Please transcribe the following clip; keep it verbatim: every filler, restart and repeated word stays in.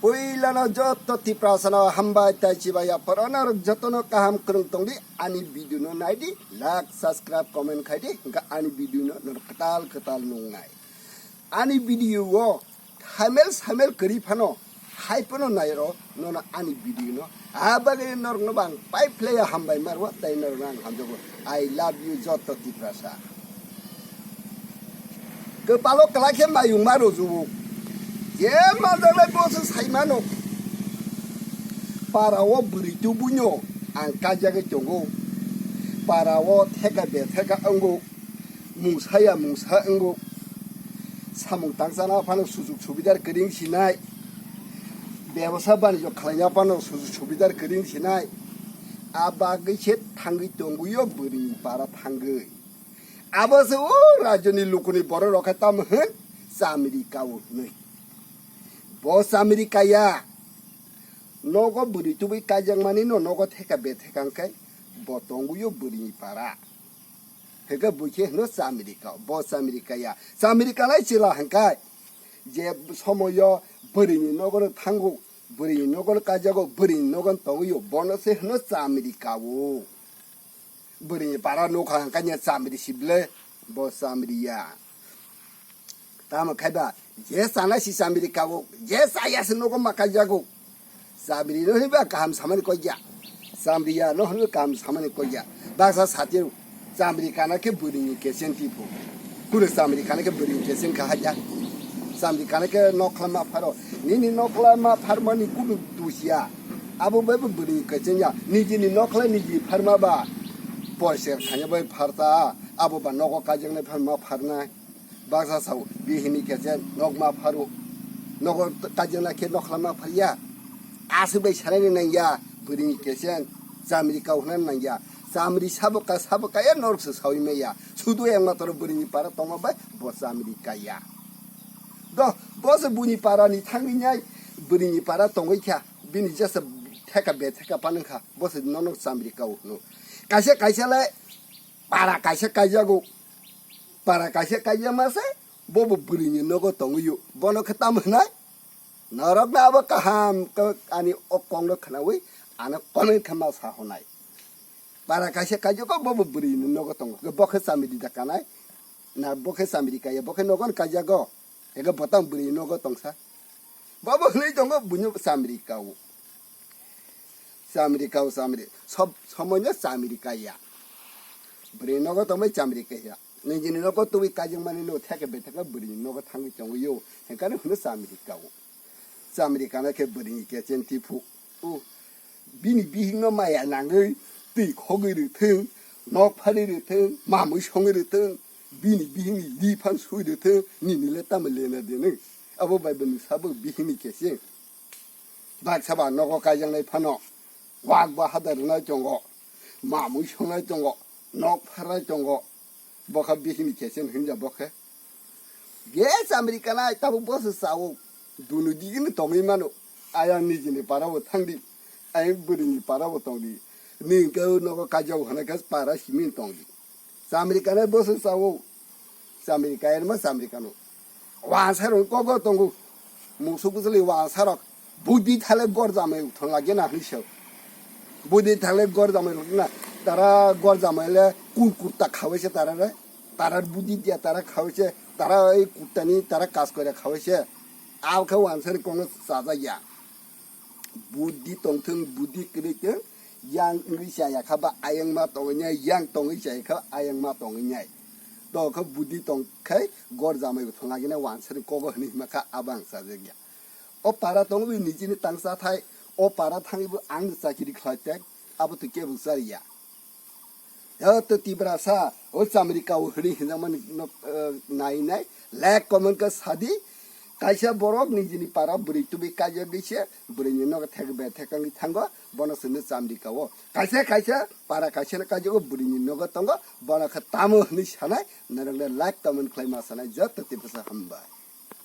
Puilano joto Tiprasano hambai tei chibai ya phoro norok jotono kaham kwrwng tongdi, ani video no naidi, like, subscribe, comment khaidi, hwnkhe ani video no norok kwtal kwtal nungnai. Ani video o thamel samel kwrwi phano hai phano nairo nono ani video no, abagwi norokno bang pai phlai hambai maro tei norokno ang hamjago. I love you joto Tiprasa. Kwpalo kwlai khe mayung ma rwjuo. Je manjaknai bo se sai mano. Para o bwrwi tubuino ang kajagwi tongo. Para o theka betheka wngo. Mungsa ya mungsa wngo. Samung tangchana phano sujug subidar kwrwi sinai. Bebosa banijok khlaina phano sujug subidar kwrwi sinai. A bagwi se thangwi tongwi o bwrwini para thangwi. Abo se o rajyoni lukuni borok rok khe tamo hwn chamri kao hwnwi. Bo chamri kaya. Nogo bwrwi tubui kaijakmani no nogo theka betheka hwnkhe bo tongwi o bwrwini para. Hwnkhe bui khe hwno chamri kao, bo chamri kaya. Chamri kanai chwla hwnkhe je somoyo bwrwini nogo no thango, bwrwini nogo no kaijago, bwrwini nogo no tongwi o, bono se hwno chamri kao. Bwrwini para nukha hwnkhe chamri sible, bo chamri ya. Tamo khai ba, je chanai si chamri kao, je chaya se nogo ma kaijago. Chamri no hwnba kaham samani koi ya. Chamri ya no hwnba kaham samani koi ya. Baksa satiro, chamri kana khe bwrwini kesen tipo. Kuno chamri kana khe bwrwini kesen kha haja. Chamri kana khe nokla ma pharo. Nini nokla ma pharmani kuno dusia. Abo bai bo bwrwini kesen ya. Nijini nokla niji pharma ba. Poiser khanya bai pharta. Abo ba nogo kaijaknai pharma pharnai. Baksa sao, bihini kesen, nok ma pharo. Nogo kajana khe nokla ma pharya. Aswk bai sanani nangya, bwrwini kesen, chamri kao hwnani nangya. Chamri sabo ka, sabo kaya norok se sawi maya. Sudu yang matoro bwrwini para tongma bai, bo chamri kaya. Do, bo se buni para ni thangwi nai, bwrwini para tongwi kha. Bini jesa theka betheka panwkha. Bo se nono chamri kao hwno. Kaisa kaisa le, para kaisa kaijago. Para kaisa kaijama se, bobo bwrwini nogo tongwi o. Bono khe tamo hwnai? Norokno abo kaham khe ani o kokno khwnawi ano comment khe ma sa hwnai. Para kaisa kaijago, bobo bwrwini nogo tongo. Bo khe chamri da kanai? Na bo khe chamri kaya, bo khe nogo no kaijago. Ego botang bwrwi nogo tongsa. Bobo hwnwi tongo, buino chamri kao. Chamri kao, chamri. Sob somoino chamri kaya. Bwrwi nogo tongbai chamri kaya. Nijini nogo tubui kaijakmani no theke betheka bwrwi nogo thangwi tongwi o. Hengkano hwno chamri kao. Chamri kana khe bwrwi kesen tipo. O. Bini bihikno maya nangwi twi khogwi rwthwng, nok pharwi rwthwng, mamwi songwi rwthwng. Bini bihikni ri phan sui rwthwng, nini le tamo lena de nung. Abo bai bo nung sabo bihikni kesen. Baksa ba nogo kaijaknai phano, wak ba hada rwnai tongo, mamwi songnai tongo, nok pharnai tongo, bokha bihikni kesen hwnja bokhe. Ge chamri kanai tabuk boso sao, dunu digini tongwi mano, ayang nijini parao thangdi, ayang bwrwini parao tongdi, nini khe nogo kaijao hwnai khe para simi tongdi. Chamri kanai boso sao. Chamri kaya ma chamri kano. Wansa rok kogo tongo. Musuk bwsali wansa rok. Budi thale gor jamai uthon lagi na hwnwi sao. Budi thale gor jamai rok na. Tara gor jamai le kun kurta khawi se tara re. Tara budi dia tara khawi se. Tara ei kurta ni tara kas kore khawi se. Aw khe wansa ni kongo chajakya. Budi tongthwng, budi kwrwi thwng, yang wngwi chaya kha ba ayang ma tongwi nai, yang tongwi chaya kha ayang ma tongwi nai. To khe budi tong khai gor jamai bo thwng lagina wansani kogo hwnwi hima kha abo ang chajakya. O para tongwi nijini tang cha thai, o para thangwi bo ang chakiri khlai thai, abo to kebo chariya. Joto Tiprasa, o chamri kao hwnwi hinjakmani nok, eh, nai nai, like, comment khe sadi. Kaisa borok nijini para bwrwi tubui kaijagwi se, bwrwini nogo thek be thek wngwi thango, bono se hwnwi chamri kao. Kaisa kaisa para kaisa no kaijago, bwrwini nogo tongo, bono khe tamo hwnwi sanai, norokno like, comment khlai ma sanai, joto Tiprasa hambai.